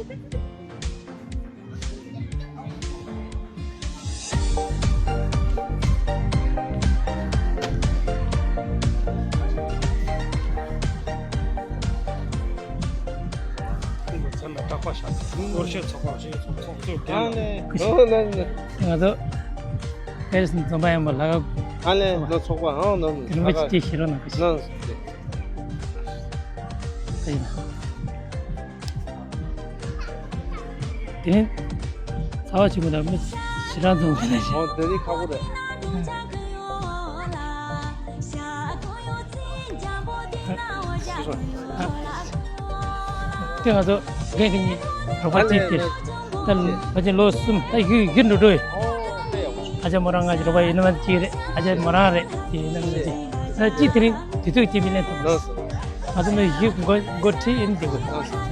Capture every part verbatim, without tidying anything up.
མཚན་ལ་གྲགས་པ་ཤར་སྟོར་ཤོད་ཚོགས་པ་ཞེས་ཚོགས་གཙོས་ཨ་ལས་ལོ་ལོ་ལོ། ང་ཚོ་ཨེ་རི་སི་འཛོམས་པ་ཡིན་པ་ལ་ག་ཨ་ལས་ལོ་ཚོགས་པ་ཨང་ལོ་རིན་པོ་ཆེ་ལོ་ཅིག་ཞིག་ཞིག་རོགས་གནང་གི་ཞིག་ལོ་ལོ། ཨེ་ཡིན། དེ་རིང་ཚ་བ་ཆེན་པོ་དང་མི་ཞེ་དྲག་འཛོམས་ཡོད་ན་ཞིག་ཨོ་དེ་རིང་ཁག་པོ་རེད། དེ་ང་ཚོ་རྒན་གྱི་གཉིས་རོགས་པ་གཅིག་སྟེར། ད་ཕལ་ཆེར་ལོ་གསུམ་ད་ཡུན་ཡུན་འགྲོ་འགྲོ་ཡོད། ཨ་ཅག་མོ་རང་ང་ཞིག་རོགས་པ་ཡིན་ན་མ་གཅིག་རེད། ཨ་ཅག་མོ་རང་རེད། དེ་ཡིན་ན་མ་གཅིག་ད་གཅིག་དེ་རིང་དུས་ཚོད་གཅིག་མི་ལེན་ཐུབ། ང་ཚོ་མི་བཞི་འགོ་འགོ་ཁྲིད་ཡིན་འདི་དགོས།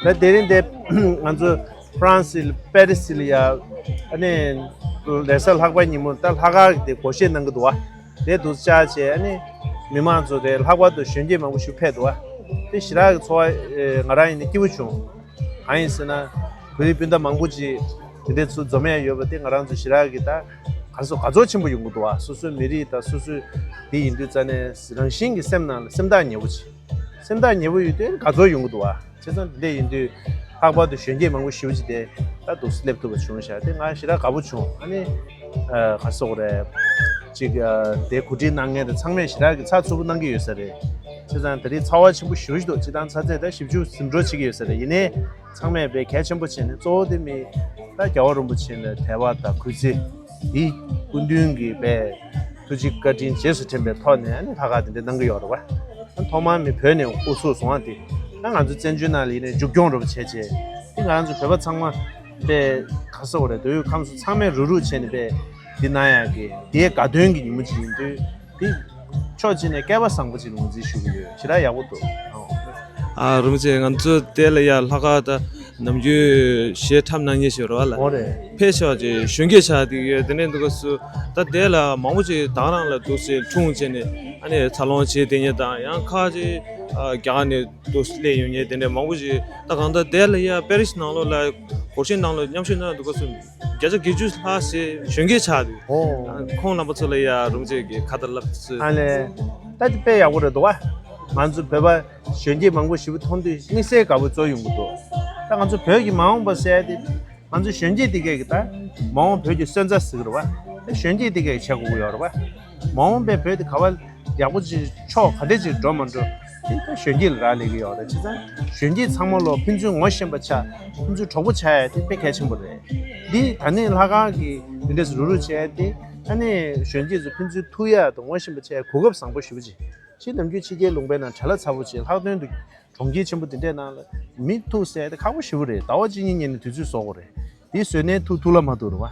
ད་དེ་རིང་དེ་ང་ཚོ་ཧྥ་རན་སི་པེ་རི་སི་ལ་ཡ་ཨ་ནི་རེས་གཟའ་ལྷག་པ་ཉིན་མོ་ད་ལྷག་དཀར་གྱི་དེ་སྒོར་གཞས་གནང་གི་འདུག་བ། དེ་འདུག་བཅར་བྱས་ཨ་ནི་མི་མང་ཚོ་དེ་ལྷག་པར་དུ་གཞོན་སྐྱེས་མང་པོ་ཞིག་ཕེབས་འདུག་བ། དེ་ཞེ་དྲག་གི་ཚོར་བ་ང་རང་ཡིན་ན་སྐྱིད་པོ་བྱུང་། གང་ཡིན་ཟེར་ན་བོད་རིགས་སྤུན་ཟླ་མང་པོ་ཅིག་དེ་འདྲའི་ཚུར་འཛོམས་ཡ་ཡོད་པ་དེ་ང་རང་ཚོ་ཞེ་དྲག་གི་ད་ག་རེ་ཟེར་དགའ་ཚོར་ཆེན་པོ་ཡོང་གི་འདུག་བ། སོ་སོའི་མི་རིགས་དང་སོ་སོའི་དེ་ཡིན་དུས་ཙ་ནས་རང་བཞིན་གྱི་སེམས་ནང་ལ་སེམས་ཐག་ཉེ་པོ་ཅིག་སེམས་ཐག་ཉེ་པོ་ཡོད་དུས་དགའ་ཚོར་ཡོང་གི་འདུག་བ། བྱས་ཙང་དེ་འདྲ་ཡིན་དུས་ལྷག་པར་དུ་གཞོན་སྐྱེས་མང་པོ་ཞེ་པོ་ཅིག་དེ་ད་འདུག་སེ་སླེབས་ཐུབ་པ་བྱུང་ཤག་དེ་ང་ཞེ་དྲག་དགའ་པོ་བྱུང་། ཨ་ནི་ག་རེ་ཟེར་དགོས་རེད། ཅིག་དེ་གོ་སྒྲིག་གནང་མཁན་དེ་ཚང་མས་ཞེ་དྲག་གི་ཚགས་ཚུད་པོ་གནང་གི་ཡོད་ས་རེད། བྱས་ཙང་དེ་རིང་ཚ་བ་ཆེན་པོ་ཞེ་པོ་ཅིག་འདུག་སྤྱིར་བཏང་ཚ་ཚད་ད་བཞི་བཅུ་ཟིན་འགྲོ་བྱེད་ཀྱི་ཡོད་ས་རེད། ཡིན་ནའི་ཚང་མས་དཔེ་གལ་ཆེན་པོ་བྱས་ནས་གཙོ་བོ་དེ་མི་ད་རྒྱལ་བ་རིན་པོ་ཆེ་ལ་དད་པ་དང་གུས་བརྩི། དེ་སྐུ་མདུན་གྱི་དཔེ་ཐུགས་རྗེ་བཀའ་དྲིན་རྗེས་སུ་དྲན་པའི་ཐོག་ནས་ཨ་ནི་ལྷག་དཀར་དེ་འདྲ་གནང་གི་ཡོད་རེད་བ། ཐོག་མར་མི་བོད་ནས་དབུ་ཚུགས་སོང་བ་དེ་ད་ང་ཚོ་བཙན་བྱོལ་ནང་ལ་ཡིན་ནའི་མཇུག་སྐྱོང་རོགས་བྱས་བྱས་དེ་ང་རང་ཚོ་བོད་པ་ཚང་མ་དཔེ་ག་རེ་ཟེར་དགོས་རེད། མདོ་དབུས་ཁམས་གསུམ་ཚང་མས་རུག་རུག་བྱས་ནས་དཔེ་འདི་གནང་ཡག་གི་དེའི་དགའ་སྟོན་གྱི་ཉིན་མོ་ཅིག་ཡིན་དུས། དེ་ཕྱོགས་གཅིག་ནས་སྐལ་བ་བཟང་པོ་ཅིག་ངོས་འཛིན་ཞུ་གི་ཡོད། ཞེ་དྲག་ཡག་པོ་འདུག་ཨ། རིན་པོ་ཆེ། ང་ཚོ་དེ་ལ་ཡ་ལྷག་དཀར་ད་ནམ་རྒྱུན་གཞས་འཁྲབ་གནང་མཁན་ཞིག་རེད་བ་ལ། འོ་རེད། ཕལ་ཆེར་ཅིག་གཞོན་སྐྱེས་ཆགས་བསྡད་ཡོད། དེ་ནས་འདུག་ག་སུ་ད་དེ་ལ་མང་པོ་ཅིག་ད་ག་རང་ལ་འདུག་སེ་འཁྲུངས་བྱས་ནས་ཨ་ནི་འཚར་ལོངས་བྱེད་བསྡད་མཁན་དང་ཡང་ཁ་ཅིག་རྒྱ་གར་ནས་འདུག་སླེབས་ཡོང་མཁན་དེ་འདྲ་མང་པོ་ཅིག་ད་གང་ལྟར་དེ་ལ་ཡ་པེ་རི་སི་ནང་ལོགས་ལ་སྒོར་གཞས་ནང་ལོགས་མཉམ་ཞུགས་གནང་འདུག་ག་སུ། བརྒྱ་ཆ་བརྒྱད་ཅུ་ལྷག་ཞིག་གཞོན་སྐྱེས་ཆགས་འདུག་ཨོ། ཁོང་རྣམ་པ་ཚོ་ལ་ཡ་རིན་པོ་ཆེ་གིས་ཁ་བརྡ་ལབ་སྲིད། ཨ་ལས། ད་དེ་དཔེ་ཡག་པོ་རེད་འདུག་བ། ང་ཚོ་བོད་པ་གཞོན་སྐྱེས་མང་པོ་ཞེ་པོ་མཐོང་དུས་དམིགས་བསལ་དགའ་པོ་ཚོར་ཡོང་གི་འདུག་ད་ང་ཚོ་བོད་ཀྱི་མ་འོངས་པ་ཟེར་ཡ་དེ། ང་ཚོ་གཞོན་སྐྱེས་དེ་གས་ཀྱི་ད་མ་འོངས་བོད་ཀྱི་སོན་རྩ་ཟེར་གི་རེད་བ། ད་གཞོན་སྐྱེས་དེ་གས་ཀྱི་བྱེད་དགོས་ཀྱི་ཡོད་རེད་བ། མ་འོངས་པའི་བོད་དེ་ག་བ་ཡག་པོ་ཅིག་ཕྱོགས་ག་འདྲ་ཅིག་འགྲོ་མ་འགྲོ་དེ་ད་གཞོན་སྐྱེས་ལ་རག་ལས་ཀྱི་ཡོད་རེད། བྱས་ཙང་གཞོན་སྐྱེས་ཚང་མ་ལོ་ཕན་ཚུན་ངོ་ཤེས་པ་ཆགས། ཕན་ཚུན་གྲོགས་པོ་ཆགས་ཡ་དེ་དཔེ་གལ་ཆེན་པོ་རེད། འདི་ད་ནི་ལྷག་དཀར་གྱི་འདི་འདྲས་རུག་རུག་བྱས་ཏེ་ཨ་ནི་གཞོན་སྐྱེས་ཚོ་ཕན་ཚུན་ཐུག་ཡ་དང་ངོ་ཤེས་པ་བྱས་གོ་སྐབས་བཟང་པོ་ཞེ་པོ་ཅིག་ཕྱི་ནམ་རྒྱུན་ཕྱི་རྒྱལ་ལུང་པའི་ནང་བྲེལ་བ་ཚ་པོ་ཅིག་ལྷག་དོན་དུ་གྲོང་ཁྱེར་ཆེན་པོ་འདི་འདྲའི་ནང་ལ་མི་ཐུག་ཟེར་ཏེ་ཁག་པོ་ཞེ་པོ་རེད། ཟླ་བ་གཅིག་གཉིས་ཉལ་ནས་དུས་ཚོད་གསོག་དགོས་རེད། དེ་བཟོས་ནས་ཐུག་ཐུག་ལ་མ་ཐུག་རེད་བ།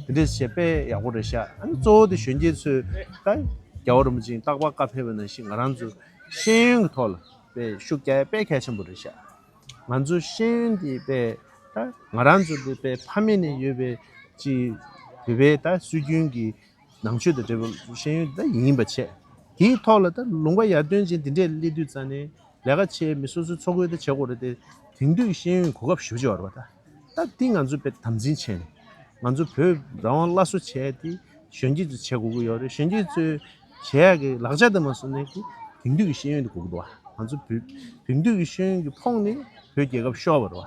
ད་འདི་འདྲས་བྱས་དཔེ་ཡག་པོ་རེད་ཤག་ཨ་ནི་གཙོ་བོ་དེ་གཞོན་སྐྱེས་ཚོས་ད་རྒྱལ་བ་རིན་པོ་ཆེའི་རྟག་པར་བཀའ་ཕེབས་པ་ནང་བཞིན་ང་རང་ཚོ་ཤེས་ཡོན་གྱི་ཐོག་ལ་དཔེ་ཤུགས་རྒྱག་ཡ་དཔེ་གལ་ཆེན་པོ་རེད་ཤག་ང་ཚོ་ཤེས་ཡོན་དེ་དཔེ་ད་ང་རང་ཚོ་དེ་དཔེ་ཕ་མེས་ནས་ཡོད་པའི་ཅིག་བོད་པའི་ད་སྲོལ་རྒྱུན་གྱི་ནང་ཆོས་དང་འབྲེལ་བའི་ཤེས་ཡོན་ད་ཡིན་པ་བྱས། དེའི་ཐོག་ལ་ད་ལུང་པ་ཡར་ཐོན་ཅན་དེ་འདྲས་སླེབས་དུས་ཙ་ནས་ལས་ཀ་བྱེད་མི་སོ་སོའི་འཚོ་གོས་ད་བྱེད་དགོས་རེད་དེ། དེང་དུས་ཤེས་ཡོན་གོ་སྐབས་ཞེ་པོ་ཅིག་ཡོད་རེད་པ། ད་ད་དེ་ང་ཚོས་དཔེ་དམ་འཛིན་བྱས་ནས་ང་ཚོ་བོད་རང་དབང་སླར་གསོ་བྱས་ཏེ་གཞོན་སྐྱེས་ཚོས་བྱེད་དགོས་ཀྱི་ཡོད་རེད། གཞོན་སྐྱེས་ཚོས་བྱེད་ཡག་གི་ལག་ཆ་དེ་མ་བཟོ་ནས་ཀྱི་དེང་དུས་ཀྱི་ཤེས་ཡོན་དེ་དགོས་ཀྱི་འདུག་བ། ང་ཚོ་བོད་དེང་དུས་ཀྱི་ཤེས་ཡོན་གྱི་ཕོངས་ནས་བོད་རྒྱལ་ཁབ་ཤོར་བ་རེད་བ།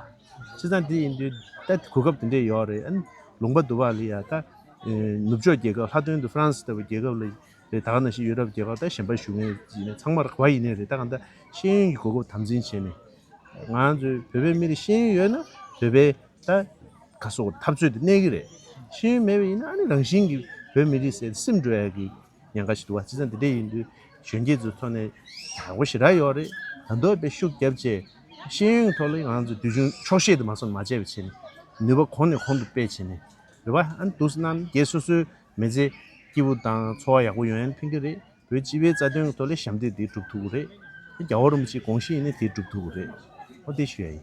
བྱས་ཙང་དེ་ཡིན་དུས་ད་གོ་སྐབས་དེ་འདྲས་ཡོད་རེད། ཨ་ནི་ལུང་པ་དུ་བ་ལ་ཡ་ད་ནུབ་ཕྱོགས་རྒྱལ་ཁབ་ལྷག་དོན་དུ་ཧྥ་རན་སི་ལྟ་བུ་རྒྱལ་ཁབ་ལ་རེད། ད་ག་ནང་བཞིན་ཡུ་རོབ་རྒྱལ་ཁབ་ད་གཞན་པ་བཞུགས་མཁན་ཡིན་ནའི་ཚང་མ་རེད་བ། ཡིན་ནའི་རེད། ད་གང་ལྟར་ཤེས་ཡོན་གྱི་གོ་སྐབས་དམ་འཛིན་བྱས་ནས་ང་ཚོའི་བོད་པའི་མི་རིགས་ཤེས་ཡོན་ཡོད་ན་བོད་པའི་ད་ག་སོགས་འཐབ་རྩོད་དེ་གནས་ཀྱི་རེད། ཤེས་ཡོན་མེད་པ་ཡིན་ན་ཨ་ནི་རང་བཞིན་གྱིས་བོད་མི་རིགས་ཟེར་སིམ་འགྲོ་ཡ་གི་ཉེན་ཁ་ཞིག་འདུག་བ། བྱས་ཙང་དེ་འདྲ་ཡིན་དུས་གཞོན་སྐྱེས་ཚོའི་ཐོག་ནས་ཡག་པོ་ཞེ་དྲག་ཡོད་རེད། ད་དུང་དཔེ་ཤུགས་རྒྱབ་བྱས་ཤེས་ཡོན་ཐོག་ལ་ང་ཚོ་དུས་ཆུང་ཆོག་ཤེས་དེ་མ་སོང་མ་བྱས་པ་བྱས་ནས་ནུས་པ་གོང་ནས་གོང་དུ་སྤེལ་བྱས་ནས་རེད་བ། ཨ་ནི་འདུག་སེ་གནང་ན་སྒེར་སོ་སོའི་མི་ཚེ་སྐྱིད་པོ་དང་འཚོ་བ་ཡག་པོ་ཡོང་ཡ་ནི་ཕན་གྱི་རེད། བོད་སྤྱི་པའི་རྩ་དོན་གྱི་ཐོག་ལ་ཞབས་འདེགས་དེ་སྒྲུབ་ཐུབ་ཀྱི་རེད། རྒྱལ་བ་རིན་པོ་ཆེའི་དགོངས་གཞི་ཡིན་ན་དེ་སྒྲུབ་ཐུབ་ཀྱི་རེད། ཨོ་དེ་ཞུ་ཡ་ཡིན།